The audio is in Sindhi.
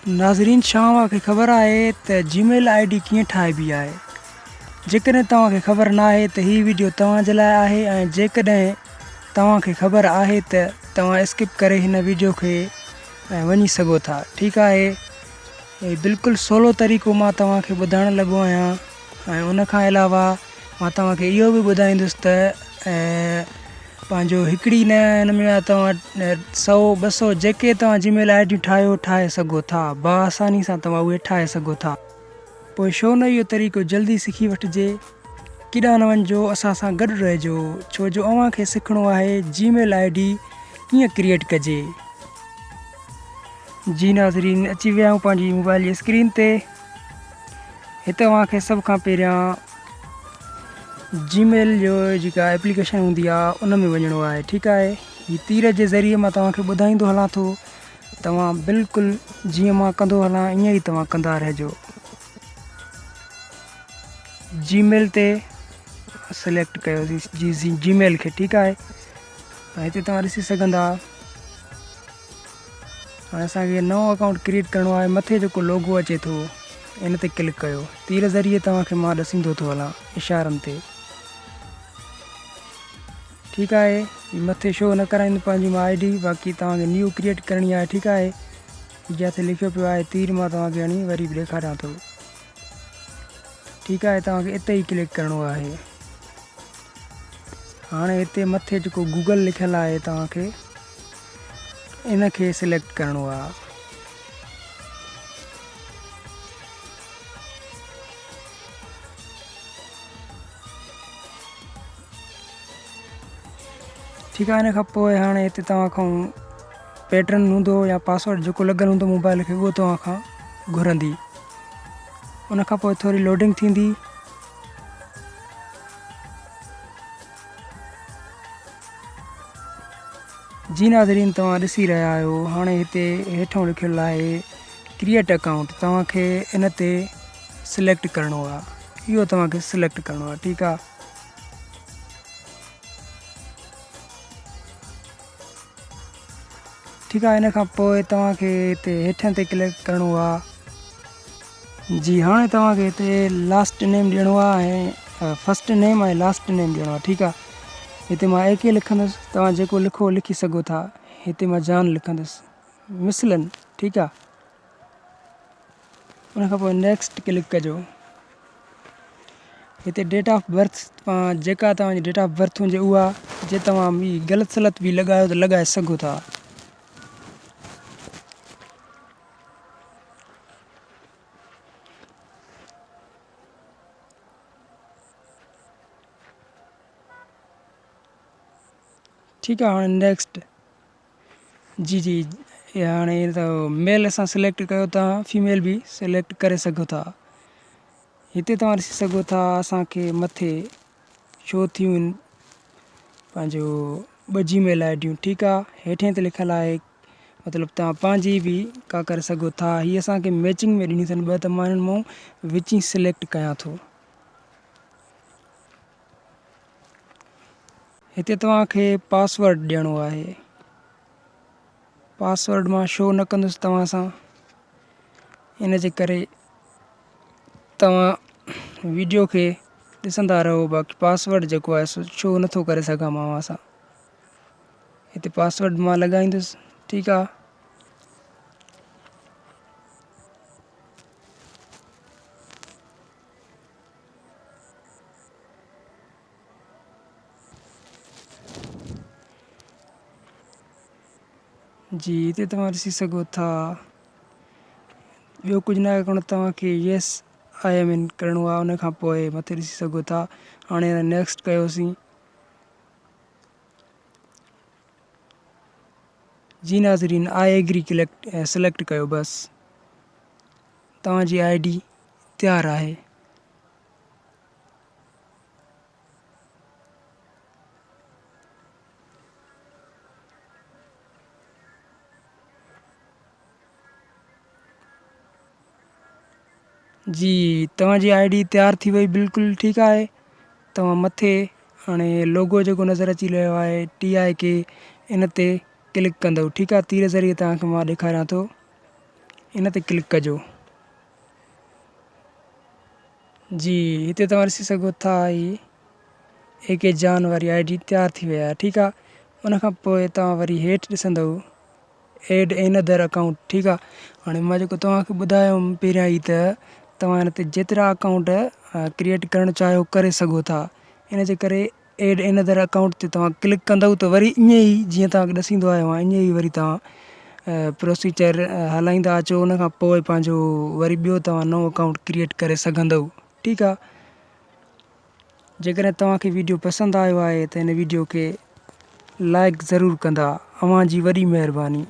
ناظرين ڇا اوهان کي خبر آهي ته جي ميل I D ڪيئن ٺاهبي آهي؟ جيڪڏهن توهان کي خبر ناهي ته هي وڊيو توهان جي لاء آهي ۽ جيڪڏهن توهان کي خبر آهي ته توهان اسڪپ ڪري هن وڊيو کي وڃي سگهو ٿا ٺيڪ آهي هي بلڪل سولو طريقو مان توهان کي ٻڌائڻ لڳو آهيان ۽ ان کان علاوه مان توهان کي اهو به ٻڌائيندس ته پنهنجو هڪڙي نه هن ۾ توهان سئو ٻه سئو جيڪي توهان جي ميل I ڊيون ٺاهيو ٺاهي سگهو ٿا باآساني سان توهان اهي ٺاهي سگهو ٿا. پوء ڇو نه اهو طريقو جلدي سکي وٺجي. ڪيڏانهن نه وڃجو اسان سان گڏ رهجو ڇو جو اوهان کي سکڻو آهي جي ميل I D ڪيئن ڪريئيٽ ڪجي. جي ناظرين اچي ويا آهيون پنهنجي موبائل جي اسڪرين تي. هت اوهان کي سڀ کان پهريان جي ميل جو جيڪا ايپليڪيشن هوندي آهي ان ۾ وڃڻو آهي ٺيڪ آهي هي تير جي ذريعي مان توهان کي ٻڌائيندو هلان ٿو توهان بلڪل جيئن مان ڪندو هلان ائين ئي توهان ڪندا رهجو جي ميل تي سليڪٽ ڪيوسين جي جي ميل کي ٺيڪ آهي هتي توهان ڏسي سگهندا هاڻي اسان کي نئون اڪائونٽ ڪريئيٽ ڪرڻو آهي مٿي جيڪو لوگو اچي ٿو ان تي ڪلڪ ڪيو تير ذريعي توهان کي مان ڏسيندو ٿو هلان اشارن تي ٺيڪ آهي هي مٿي شو نه ڪرائيندو پنهنجي مان I D باقي توهان کي نيو ڪريئيٽ ڪرڻي آهي ٺيڪ آهي هي جاٿي لکيو پيو آهي تير مان توهان کي هڻي وري به ڏيکاريان ٿو ٺيڪ آهي توهان کي اتي ئي ڪلڪ ڪرڻو آهي هاڻي هتي مٿي جيڪو گوگل لکيل آهي توهان کي ان کي سليڪٽ ڪرڻو آهي. ٺيڪ آهي ان کان پوء هاڻي هتي توهان کان پيٽرن هوندو يا پاسورڊ جيڪو لڳل هوندو موبائل کي اهو توهان کان گهرندي ان کان پوء ٿوري لوڊنگ ٿيندي. جي ناظرين توهان ڏسي رهيا آهيو هاڻي هتي هيٺون لکيل آهي ڪريئيٽ اڪائونٽ توهان کي ان تي سليڪٽ ڪرڻو آهي اهو توهان کي سليڪٽ ڪرڻو آهي ٺيڪ آهي ٺيڪ آهي ان کان پوء توهان کي هتي هيٺين تي ڪلڪ ڪرڻو آهي جي هاڻي توهان کي هتي لاسٽ نيم ڏيڻو آهي ۽ فرسٽ نيم ۽ لاسٽ نيم ڏيڻو آهي ٺيڪ آهي هتي مان اي ڪي لکندس توهان جيڪو لکو لکي سگهو ٿا هتي مان جان لکندس مثلن ٺيڪ آهي ان کان پوء نيڪسٽ ڪلڪ ڪجو هتي ڊيٽ آف برٿ جيڪا توهان جي ڊيٽ آف برٿ هجي اها جي توهان ٻي غلط سلط به لڳايو ته لڳائي سگهو ٿا. ٺيڪ آهي هاڻي نيڪسٽ جي جي هاڻي ته ميل اسان سليڪٽ ڪيو ٿا فيميل به سليڪٽ ڪري سگهو ٿا هتي توهان ڏسي سگهو ٿا اسان کي مٿي شو ٿيون آهن پنهنجو ٻه جي ميل I ڊيون ٺيڪ آ هيٺين تي لکيل آهي مطلب توهان پنهنجي به ڪا ڪري سگهو ٿا هي اسان کي ميچنگ ۾ ڏنيون اٿن ٻه ته مان هنن مان وچين سليڪٽ ڪيان ٿو هتي توهان کي پاسورڊ ڏيڻو آهي پاسورڊ مان شو نه ڪندس توهان سان ان جي ڪري توهان ويڊيو کي ڏسندا رهو باقي پاسورڊ جيڪو آهي سو شو نٿو ڪري سگهان مان اوهان سان هتي پاسورڊ مان لڳائيندس ٺيڪ آ جي هتي توهان ڏسي سگهو ٿا ٻيو ڪجهه ناهي ڪرڻو توهان کي يس I M N ڪرڻو آهي ان کان پوء مٿي ڏسي سگهو ٿا هاڻي نيڪسٽ ڪيوسين جي ناظرين I agree click select ڪيو بس توهان جي I D تيار آهي. جي توهان جي I D تيار ٿي وئي بلڪل ٺيڪ آهي توهان مٿي هاڻي لوگو جيڪو نظر اچي رهيو آهي ٽي آء ڪي ان تي ڪلڪ ڪندو ٺيڪ آهي تير ذريعي توهان کي مان ڏيکاريان ٿو. ان تي ڪلڪ ڪجو. جي هتي توهان ڏسي سگهو ٿا هي اي ڪي جان واري I D تيار ٿي وئي آهي ٺيڪ آ ان کان پوء توهان وري هيٺ ڏسندو ايڊ اين ادر اڪائونٽ ٺيڪ آ هاڻي مان جيڪو توهان کي ٻڌايو هوم پهريان ئي ته توهان هن تي جيترا اڪائونٽ ڪريئيٽ ڪرڻ چاهيو ڪري سگهو ٿا ان جي ڪري ايڊ اين ادر اڪائونٽ تي توهان ڪلڪ ڪندؤ ته وري ائين ئي جيئن توهان کي ڏسيندو آيو آهيان ائين ئي وري توهان پروسيجر هلائيندا اچو ان کان پوء پنهنجو وري ٻيو توهان نئون اڪائونٽ ڪريئيٽ ڪري سگهندؤ ٺيڪ آ جيڪڏهن توهان کي ويڊيو پسند آيو آهي ته هن ويڊيو کي لائڪ ضرور ڪندا اوهان جي وڏي مهرباني.